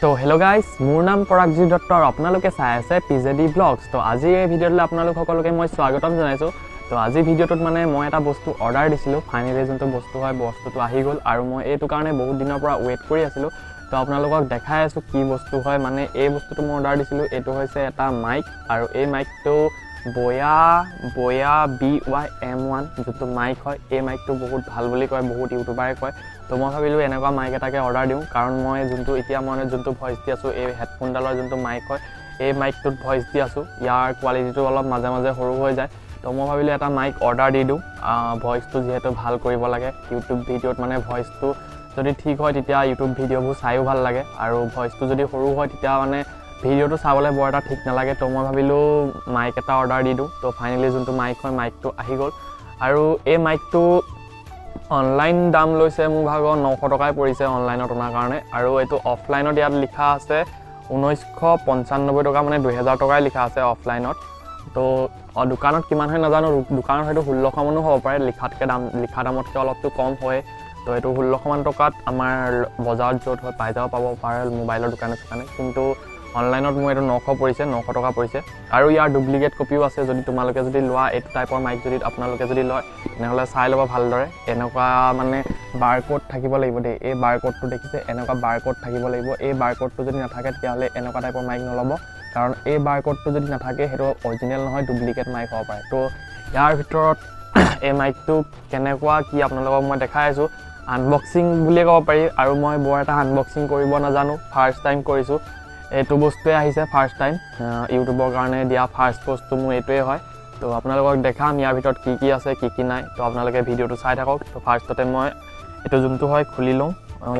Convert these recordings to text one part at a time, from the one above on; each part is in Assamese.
তো হেল্ল' গাইজ, মোৰ নাম পৰাগজিত দত্ত আৰু আপোনালোকে চাই আছে পি জে ডি ব্লগছ। তো আজি এই ভিডিঅ'টোলৈ আপোনালোক সকলোকে মই স্বাগতম জনাইছোঁ। তো আজি ভিডিঅ'টোত মানে মই এটা বস্তু অৰ্ডাৰ দিছিলোঁ, ফাইনেলি যোনটো বস্তু হয় বস্তুটো আহি গ'ল আৰু মই এইটো কাৰণে বহুত দিনৰ পৰা ৱেইট কৰি আছিলোঁ। তো আপোনালোকক দেখাই আছোঁ কি বস্তু হয়। মানে এই বস্তুটো মই অৰ্ডাৰ দিছিলোঁ, এইটো হৈছে এটা মাইক আৰু এই মাইকটো বয়া BY M1 যোনটো মাইক হয়, এই মাইকটো বহুত ভাল বুলি কয়, বহুত ইউটিউবাৰে কয়। তো মই ভাবিলোঁ এনেকুৱা মাইক এটাকে অৰ্ডাৰ দিওঁ, কাৰণ মই যোনটো এতিয়া মই যোনটো ভইচ দি আছোঁ এই হেডফোনডালৰ যোনটো মাইক হয়, এই মাইকটোত ভইচ দি আছোঁ, ইয়াৰ কোৱালিটিটো অলপ মাজে মাজে সৰু হৈ যায়। তো মই ভাবিলোঁ এটা মাইক অৰ্ডাৰ দি দিওঁ, ভইচটো যিহেতু ভাল কৰিব লাগে ইউটিউব ভিডিঅ'ত, মানে ভইচটো যদি ঠিক হয় তেতিয়া ইউটিউব ভিডিঅ'বোৰ চায়ো ভাল লাগে, আৰু ভইচটো যদি সৰু হয় তেতিয়া মানে ভিডিঅ'টো চাবলৈ বৰ এটা ঠিক নালাগে। তো মই ভাবিলোঁ মাইক এটা অৰ্ডাৰ দি দিওঁ। তো ফাইনেলি যোনটো মাইক হয় মাইকটো আহি গ'ল আৰু এই মাইকটো অনলাইন দাম লৈছে মোৰ ভাগৰ 900 টকাই পৰিছে অনলাইনত অনাৰ কাৰণে, আৰু এইটো অফলাইনত ইয়াত লিখা আছে 1995 টকা, মানে 2000 টকাই লিখা আছে অফলাইনত। তো দোকানত কিমান হয় নাজানো, দোকানত হয়তো 1600 মানো হ'ব পাৰে, লিখাতকৈ দাম লিখা দামতকৈ অলপতো কম হয়। তো এইটো 1600মান টকাত আমাৰ বজাৰত য'ত হয় পাই যাব পাব পাৰে মোবাইলৰ দোকানে চোকানে, কিন্তু অনলাইনত মোৰ এইটো 900 পৰিছে, 900 টকা পৰিছে। আৰু ইয়াৰ ডুপ্লিকেট কপিও আছে, যদি তোমালোকে যদি লোৱা এইটো টাইপৰ মাইক যদি আপোনালোকে যদি লয় তেনেহ'লে চাই ল'ব ভালদৰে। এনেকুৱা মানে বাৰক'ড থাকিব লাগিব দেই, এই বাৰক'ডটো দেখিছে, এনেকুৱা বাৰক'ড থাকিব লাগিব। এই বাৰক'ডটো যদি নাথাকে তেতিয়াহ'লে এনেকুৱা টাইপৰ মাইক নল'ব, কাৰণ এই বাৰক'ডটো যদি নাথাকে সেইটো অৰিজিনেল নহয়, ডুপ্লিকেট মাইক হ'ব পাৰে। তো ইয়াৰ ভিতৰত এই মাইকটো কেনেকুৱা কি আপোনালোকক মই দেখাই আছোঁ, আনবক্সিং বুলিয়ে ক'ব পাৰি। আৰু মই বৰ এটা আনবক্সিং কৰিব নাজানো, ফাৰ্ষ্ট টাইম কৰিছোঁ, এইটো বস্তুৱে আহিছে ফাৰ্ষ্ট টাইম, ইউটিউবৰ কাৰণে দিয়া ফাৰ্ষ্ট বস্তু মোৰ এইটোৱে হয়। তো আপোনালোকক দেখাম ইয়াৰ ভিতৰত কি কি আছে কি কি নাই, তো আপোনালোকে ভিডিঅ'টো চাই থাকক। তো ফাৰ্ষ্টতে মই এইটো যোনটো হয় খুলি লওঁ।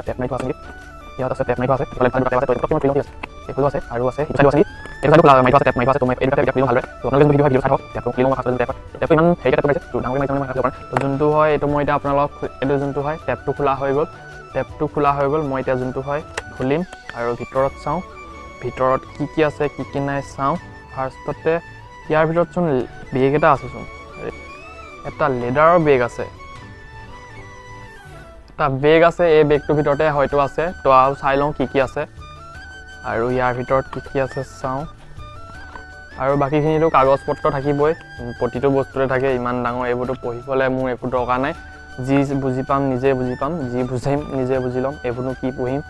টেপ মাৰি থোৱা আছে নেকি? ইয়াত আছে, টেপ মাৰি থোৱা আছে, এইফালেও আছে আৰু আছে, এইটো চাইডো আছে নেকি? এইটো চাইডো মাৰি থোৱা আছে, টেপ মাৰি থোৱা আছে। তো মই এই দুটা খুলি লওঁ ভালদৰে। তো আপোনালোকে যোনটো ভিডিঅ' হয় ভিডিঅ' চাই থাকক। টেপটো খুলি লওঁ মই ফাৰ্ষ্টতে, টেপ টেপটো ইমান হেৰিকৈ টেপটো মাৰিছে, ডাঙৰকৈ মাৰিছে মানে মই পৰা। তো যোনটো হয় এইটো মই এতিয়া আপোনালোকক এইটো যোনটো হয় টেপটো খোলা হৈ গ'ল, টেপটো খোলা হৈ গ'ল। মই এতিয়া যোনটো হয় খুলিম আৰু ভিতৰত চাওঁ ভিতৰত কি কি আছে কি কি নাই চাওঁ। ফাৰ্ষ্টতে ইয়াৰ ভিতৰতচোন বেগ এটা আছেচোন, এটা লেডাৰৰ বেগ আছে, এটা বেগ আছে, এই বেগটোৰ ভিতৰতে হয়তো আছে। তো আৰু চাই লওঁ কি কি আছে আৰু ইয়াৰ ভিতৰত কি কি আছে চাওঁ। আৰু বাকীখিনিতো কাগজ পত্ৰ থাকিবই, প্ৰতিটো বস্তুতে থাকে, ইমান ডাঙৰ এইবোৰতো পঢ়িবলৈ মোৰ একো দৰকাৰ নাই, যি বুজি পাম নিজে বুজি পাম, যি বুজিম নিজে বুজি ল'ম, এইবোৰনো কি পঢ়িম।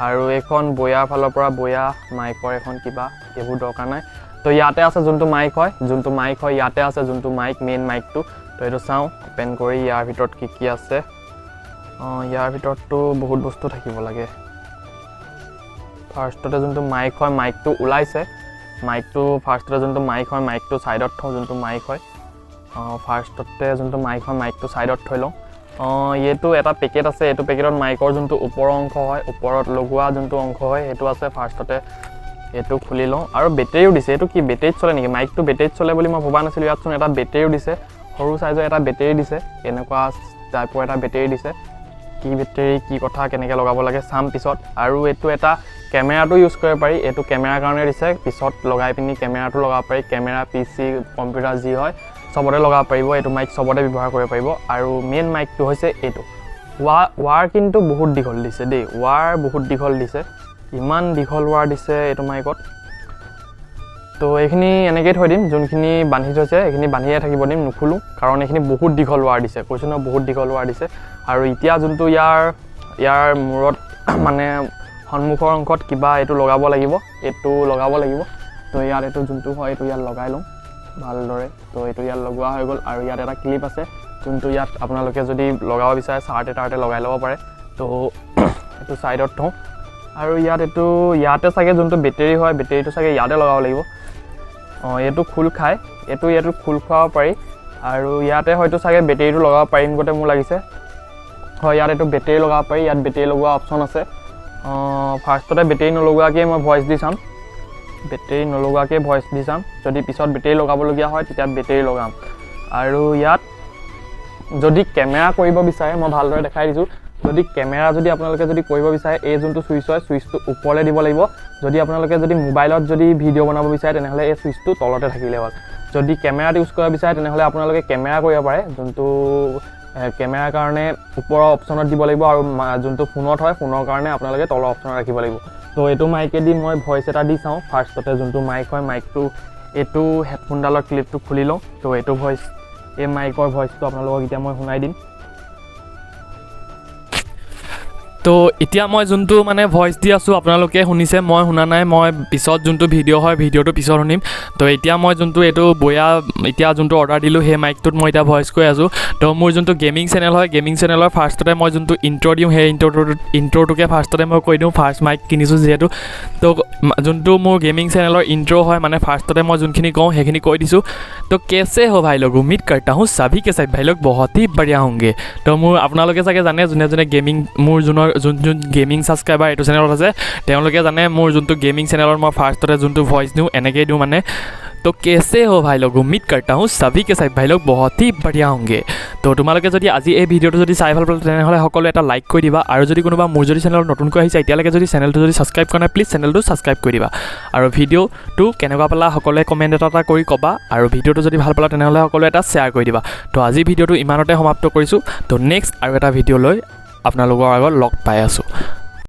আৰু এইখন বয়াৰ ফালৰ পৰা বয়া মাইকৰ এখন কিবা, এইবোৰ দৰকাৰ নাই। তো ইয়াতে আছে যোনটো মাইক হয়, যোনটো মাইক হয় ইয়াতে আছে যোনটো মাইক, মেইন মাইকটো। তো এইটো চাওঁ অ'পেন কৰি ইয়াৰ ভিতৰত কি কি আছে। অঁ, ইয়াৰ ভিতৰততো বহুত বস্তু থাকিব লাগে। ফাৰ্ষ্টতে যোনটো মাইক হয় মাইকটো ওলাইছে, মাইকটো ফাৰ্ষ্টতে যোনটো মাইক হয় মাইকটো ছাইডত থওঁ, যোনটো মাইক হয় ফাৰ্ষ্টতে যোনটো মাইক হয় মাইকটো ছাইডত থৈ লওঁ। এইটো এটা পেকেট আছে, এইটো পেকেটত মাইকৰ যোনটো ওপৰৰ অংশ হয়, ওপৰত লগোৱা যোনটো অংশ হয় সেইটো আছে। ফাৰ্ষ্টতে এইটো খুলি লওঁ। আৰু বেটেৰীও দিছে, এইটো কি বেটেৰীত চলে নেকি? মাইকটো বেটেৰীত চলে বুলি মই ভবা নাছিলোঁ, ইয়াতচোন এটা বেটেৰীও দিছে, সৰু চাইজৰ এটা বেটেৰী দিছে, এনেকুৱা টাইপৰ এটা বেটেৰী দিছে। কি বেটেৰী কি কথা কেনেকৈ লগাব লাগে চাম পিছত। আৰু এইটো এটা কেমেৰাটো ইউজ কৰিব পাৰি, এইটো কেমেৰাৰ কাৰণে দিছে, পিছত লগাই পিনি কেমেৰাটো লগাব পাৰি, কেমেৰা পি চি কম্পিউটাৰ যি হয় চবতে লগাব পাৰিব, এইটো মাইক চবতে ব্যৱহাৰ কৰিব পাৰিব। আৰু মেইন মাইকটো হৈছে এইটো। ৱাৰ কিন্তু বহুত দীঘল দিছে দেই, ৱাৰ বহুত দীঘল দিছে, ইমান দীঘল ৱাৰ দিছে এইটো মাইকত। তো এইখিনি এনেকৈয়ে থৈ দিম, যোনখিনি বান্ধি থৈছে এইখিনি বান্ধিয়ে থাকিব দিম, নুখোলোঁ, কাৰণ এইখিনি বহুত দীঘল ৱাৰ দিছে, কৈছোঁ নহয় বহুত দীঘল ৱাৰ দিছে। আৰু এতিয়া যোনটো ইয়াৰ মূৰত মানে সন্মুখৰ অংশত কিবা এইটো লগাব লাগিব, এইটো লগাব লাগিব। তো ইয়াত এইটো যোনটো হয় এইটো ইয়াত লগাই লওঁ ভালদৰে। তো এইটো ইয়াত লগোৱা হৈ গ'ল। আৰু ইয়াত এটা ক্লিপ আছে, যোনটো ইয়াত আপোনালোকে যদি লগাব বিচাৰে চাৰ্টে তাৰ্টে লগাই ল'ব পাৰে। তো এইটো ছাইডত থওঁ। আৰু ইয়াত এইটো ইয়াতে চাগে যোনটো বেটেৰী হয় বেটেৰীটো চাগে ইয়াতে লগাব লাগিব। অঁ, এইটো খোল খায়, এইটো ইয়াতো খোল খুৱাব পাৰি। আৰু ইয়াতে হয়তো চাগে বেটেৰীটো লগাব পাৰিম গতে মোৰ লাগিছে। হয়, ইয়াত এইটো বেটেৰী লগাব পাৰি, ইয়াত বেটেৰী লগোৱা অপশ্যন আছে। ফাৰ্ষ্টতে বেটেৰী নলগোৱাকৈয়ে মই ভইচ দি চাম, বেটেৰী নলগোৱাকৈয়ে ভইচ দি চাম, যদি পিছত বেটেৰী লগাবলগীয়া হয় তেতিয়া বেটেৰী লগাম। আৰু ইয়াত যদি কেমেৰা কৰিব বিচাৰে, মই ভালদৰে দেখাই দিছোঁ, যদি কেমেৰা যদি আপোনালোকে যদি কৰিব বিচাৰে এই যোনটো চুইচ হয় চুইচটো ওপৰলৈ দিব লাগিব। যদি আপোনালোকে যদি মোবাইলত যদি ভিডিঅ' বনাব বিচাৰে তেনেহ'লে এই চুইচটো তলতে থাকিলে হ'ল। যদি কেমেৰাত ইউজ কৰিব বিচাৰে তেনেহ'লে আপোনালোকে কেমেৰা কৰিব পাৰে, যোনটো কেমেৰাৰ কাৰণে ওপৰৰ অপশ্যনত দিব লাগিব আৰু যোনটো ফোনত হয়, ফোনৰ কাৰণে আপোনালোকে তলৰ অপশ্যনত ৰাখিব লাগিব। তো এইটো মাইকেদি মই ভইচ এটা দি চাওঁ। ফাৰ্ষ্টতে যোনটো মাইক হয়, মাইকটো এইটো হেডফোনডালৰ ক্লিপটো খুলি লওঁ। তো এইটো ভইচ, এই মাইকৰ ভইচটো আপোনালোকক এতিয়া মই শুনাই দিম। তো এতিয়া মই যোনটো মানে ভইচ দি আছোঁ, আপোনালোকে শুনিছে, মই শুনা নাই। মই পিছত যোনটো ভিডিঅ' হয়, ভিডিঅ'টো পিছত শুনিম। তো এতিয়া মই যোনটো এইটো বয়া এতিয়া যোনটো অৰ্ডাৰ দিলোঁ, সেই মাইকটোত মই এতিয়া ভইচ কৈ আছোঁ। তো মোৰ যোনটো গেমিং চেনেল হয়, গেমিং চেনেলৰ ফাৰ্ষ্টতে মই যোনটো ইণ্ট্ৰ' দিওঁ, সেই ইণ্ট্ৰ'টোকে ফাৰ্ষ্টতে মই কৈ দিওঁ, ফাৰ্ষ্ট মাইক কিনিছোঁ যিহেতু। তো যোনটো মোৰ গেমিং চেনেলৰ ইণ্ট্ৰ' হয়, মানে ফাৰ্ষ্টতে মই যোনখিনি কওঁ সেইখিনি কৈ দিছোঁ। তো কেছে हो ভাই লোগ, উম্মীদ करता हूँ सभी के सभी भाई लोग बहुत ही बढ़िया होंगे। তো মোৰ আপোনালোকে চাগে জানে, যোনে যোনে গেমিং মোৰ যোনৰ যোন যোন গেমিং ছাবস্ক্ৰাইবাৰ এইটো চেনেলত আছে, তেওঁলোকে জানে মোৰ যোনটো গেমিং চেনেলত মই ফাৰ্ষ্টতে যোনটো ভইচ দিওঁ, এনেকেই দিওঁ মানে। তো কেছে हो ভাই লোগ, উম্মীদ करता हूँ सभी के सभी भाई लोग बहुत ही बढ़िया होंगे। তো তোমালোকে যদি আজি এই ভিডিঅ'টো যদি চাই ভাল পালে, তেনেহ'লে সকলোৱে এটা লাইক কৰি দিবা। আৰু যদি কোনোবা মোৰ যদি চেনেলত নতুনকৈ আহিছে, এতিয়ালৈকে যদি চেনেলটো যদি ছাবস্ক্ৰাইব কৰা নাই, প্লিজ চেনেলটো ছাবস্ক্ৰাইব কৰি দিবা। আৰু ভিডিঅ'টো কেনেকুৱা পালা সকলোৱে কমেণ্ট এটা এটা কৰি ক'বা। আৰু ভিডিঅ'টো যদি ভাল পালা, তেনেহ'লে সকলোৱে এটা শ্বেয়াৰ কৰি দিবা। তো আজি ভিডিঅ'টো ইমানতে সমাপ্ত কৰিছোঁ। তো নেক্সট আৰু এটা ভিডিঅ' লৈ আপোনালোকৰ আগত লগ পাই আছোঁ।